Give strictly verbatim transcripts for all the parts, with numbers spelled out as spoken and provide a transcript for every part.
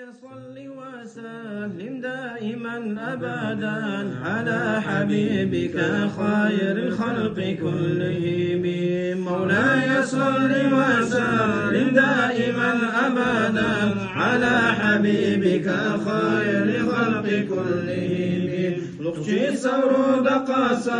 صل وسلم دائما أبدا على حبيبك خير الخلق كلهم. مولاي صل وسلم دائما أبدا على حبيبك خير الخلق كلهم. Лукьчи савру дакьаса,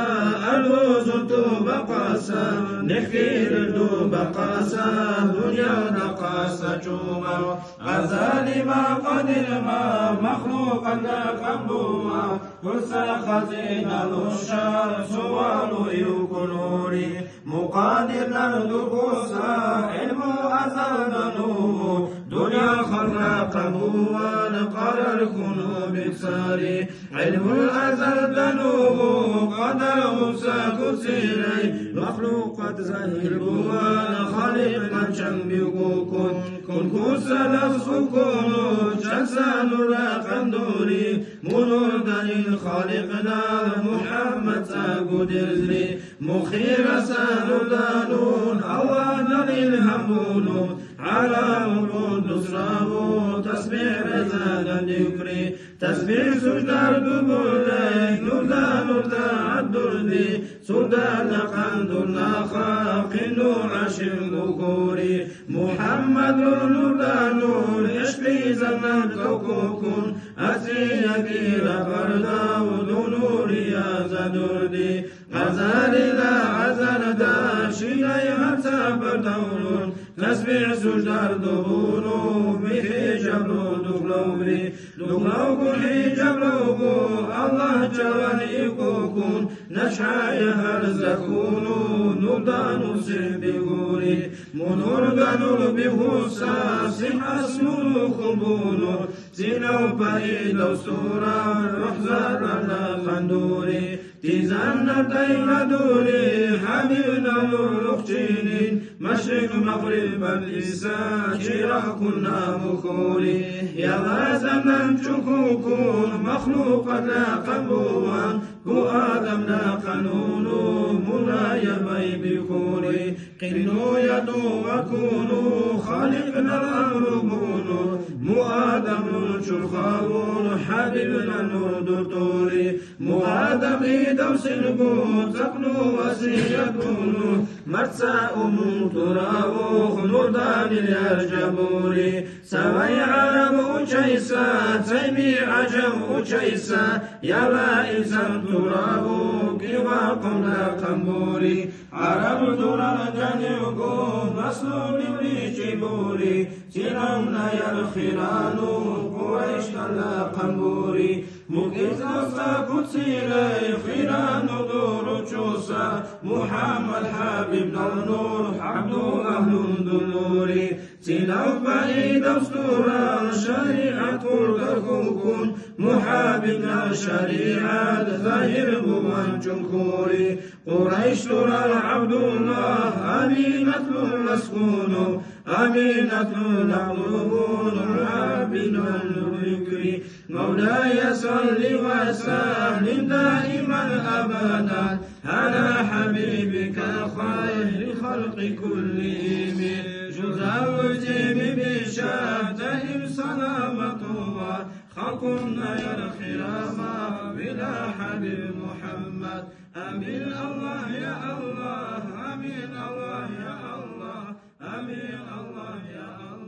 арбузу ту бакьаса, нехкир ду бакьаса, дунъя дакьаса чума. Азалима, кьадимма, махлукьанна камбума, хӀурса хазина нуша, суалу ил кунури, мукьадирна дурхуса, гӀилму азалда нугу, дунъя халкьла камбуван, къарар хьунул бицари, гӀилму азалда нугу, къадар гьуса куцирай, махлукьат загьир буван, Халикьла чанбикӀукун, кункуса ласу куну, чанса нура кандури, мунурданил Халикьла МухӀяммад цагу дерзри, мухира санурданун, Аллагьла илгьамуну, гӀялам кьудусраву, тасбихӀ безадан дикри, тасбихӀ суждар дубурлай, нурда нурта гӀяддурди, сурдарла кьандурла ха, хъину гӀяшил букури, МухӀяммадлу нурданун, гӀишкьли заман кавкукун, асия кира бардав, ду нурия задурди, Азалила азалда шинай гьарца бардавлун, тасбихӀ суждар дубуну, ми хӀижабру духлаври, духлавгу хӀижабравгу, Аллагь чаран икӀукун, начхӀяя гьар закуну, нурданул сихӀ бигури, мунурданул бигьуса, сихӀас нуру хубуну, Синав пайдав сурар, рухӀзарла кандури, тизанна тайна дури, ХӀябибна нур лукьчини, машрикь магъриб батӀиса, чирагъ кунна мухури, яла заман чукукун, махлукьатла камбуван, бу адамла къануну, мулая байбихури, Къинну я дугӀа куну, Халикьнала амру буну, му адамлу чурхавун, ХӀябибла нур дуртури, му адам идав силгу, цӀакьну васиятуну, марца умунтуравухъ, нурданил яржабури, Цавай гӀяраб учайса, цайми гӀяжаб учайса, яла инсан турабу, кӀивахъунра камбури, гӀяраб дурар жанивгу, маслумиличи бури, синавна ярхирану, Кьурайшала камбури, мукӀизласа куцилай, хирану дуручуса, МухӀяммад ХӀябиб далнур, ГӀябдуллагьлун дулури, Синав пайдав сурал шаригӀят хъурдахъулхъун, МухӀябибла шаригӀят загьир буван чулхъули. Кьурайш дурал ГӀябдулла Аминатлу ласхъуну, Аминатлу лакълугун МухӀябибла нур бикри. مولاي صل وسلم دائما أبدا على حبيبك خير الخلق كلهم. Жузаллузи мибиша даим саламатула, халкьунна яра хирама, вила хӀябиб МухӀяммад. Амин, Аллагь, я Аллагь, амин, Аллагь, я Аллагь, амин, Аллагь, я Аллагь.